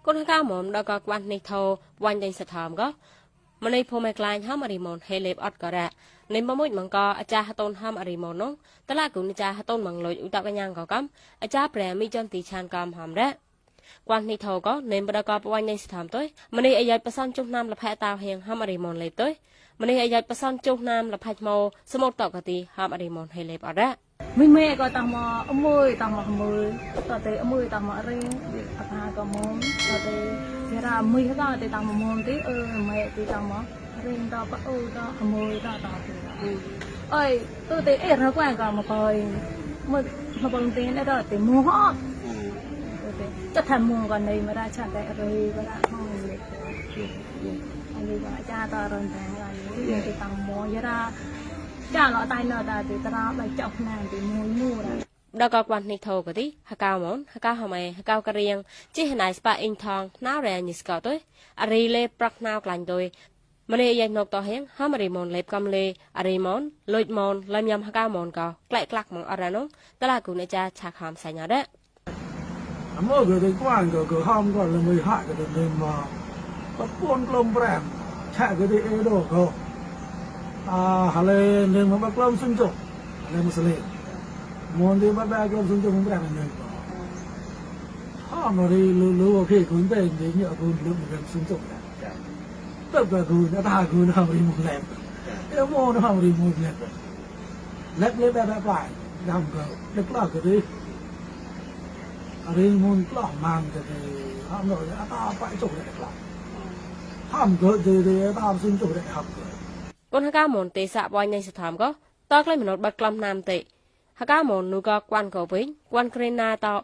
คนฮักก้าหมอนดอกกวันในโทวันใจสะทอมก็มันในพอไม่กลายห้ามอริมอนเฮเลบอดก็ได้ในมะมุ่ยมังกรอาจารย์ต้นห้ามอริมอนน้องตลาดกุนอาจารย์ต้นมังลอยอุตะกันยังก็กำอาจารย์แปรมีจนตีชานกำหอมได้กวันในโทก็ในบรกอบวันใจสะทอมตัวมันในอายประสันจุกน้ำละแพตาเฮียงห้ามอริมอนเลยตัวมันในอายประสันจุกน้ำละแพโมสมุทรตอกตีห้ามอริมอนเฮเลบอดได้ไม่แม่ก็ตามมามือตามมามือต่อเตะมือตามมาเร่งอาหารก็มุมต่อเตะเวลามือเขาก็เตะตามมามุมที่แม่เตะตามมาเร่งต่อปะต่อมือต่อต่อเอ้ยตัวเตะเราแกว่งก็มาคอยมือมาบนเตียงได้ต่อเตะมือฮอดจะทำมือกันในมาได้ชาติอะไรก็ได้ห้องเล็กอันนี้ว่าจ้าต่อรอนแต่งอะไรนี่เตะตามมือเวลาจ้าเราตายเนาะแต่ตราไปจับนางตีมูมูนะดอกกวันในโทก็ดีฮักก้าวมอนฮักก้าวหอมฮักก้าวกระเรียงจีหนายสปาอินทองน้าแรงยิสกอตัวอารีเล่ปรักนาวกลั่นโดยมันเลยยังนกต่อเฮงห้ามอารีมอนเล็บกำเลยอารีมอนลอยมอนลำยำฮักก้าวมอนก็ใกล้กลักมองอะไรน้องตลาดกุนอาจารย์ฉากหามใส่ยาได้เมื่อเกิดกว้างก็ห้ามก็เลยไม่หายก็เดินมาตะปวนกลมแรงแช่ก็ได้โดก็hal yang memang kelam sunjuk, hal yang muslim. Mohon dia pada kelam sunjuk memberi apa ni? Mari lu okey kun dah ini aku belum kelam sunjuk. Tapi aku dah aku nak beri mulai. Mau nak beri mulai. Lep apa? Nam ke, lep lah ke dia. Hari mun kelam mang ke dia. Ham nak apa cok dia kelam. Ham ke dia ham sunjuk dia ham ke. คนฮักก้ามอนเตสะวันในสถามก็ตอกเลยมนุษย์บัดกลำนามเตะฮักก้ามอนนูก็กวนเก่าไปกวนเครนาต่อ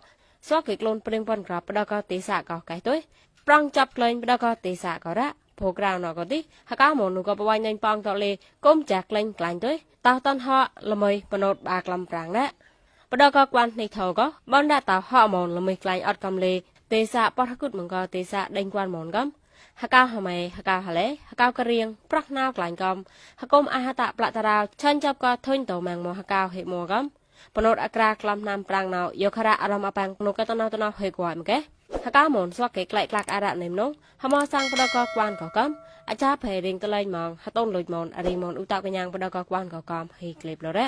สวกกิกลนเปล่งปนกรับประดก็เตสะก็ไก่ตัวปรังจับเลยประดก็เตสะก็ระโผกราวหนอก็ดิฮักก้ามอนนูก็ประวันในปองต่อเลยก้มจากเลยกลายตัวต่อตอนห่อละเมยมนุษย์บากลำปรางละประดก็กวนในเท่าก็บอนได้ต่อห่อมอนละเมยกลายอดกำเลยเตสะปอทักุดมันก็เตสะเด้งกวนมอนกัมฮักก้าหอมฮักก้าฮะเล่ฮักก้ากระเรียงปรักนาวกลายกอมฮักกอมอาหาตะปลาตาราวชันจับก็ทุ่นโตแมงโมฮักก้าเหมัวกอมปนดอักรากลำนำปรางนาวยกขระอารมณ์อปังปนดกตนาตนาเหกวายมั้งแกฮักก้าหมอนสวกเกลกลักอาระเนมน้องฮามอสังปนดกกวนก่อกอมอาจารย์เพริงตะเลยมองฮัตต้นลุยมอนอารีมอนอุตะกัญญังปนดกกวนก่อกอมเฮกเลบโลเร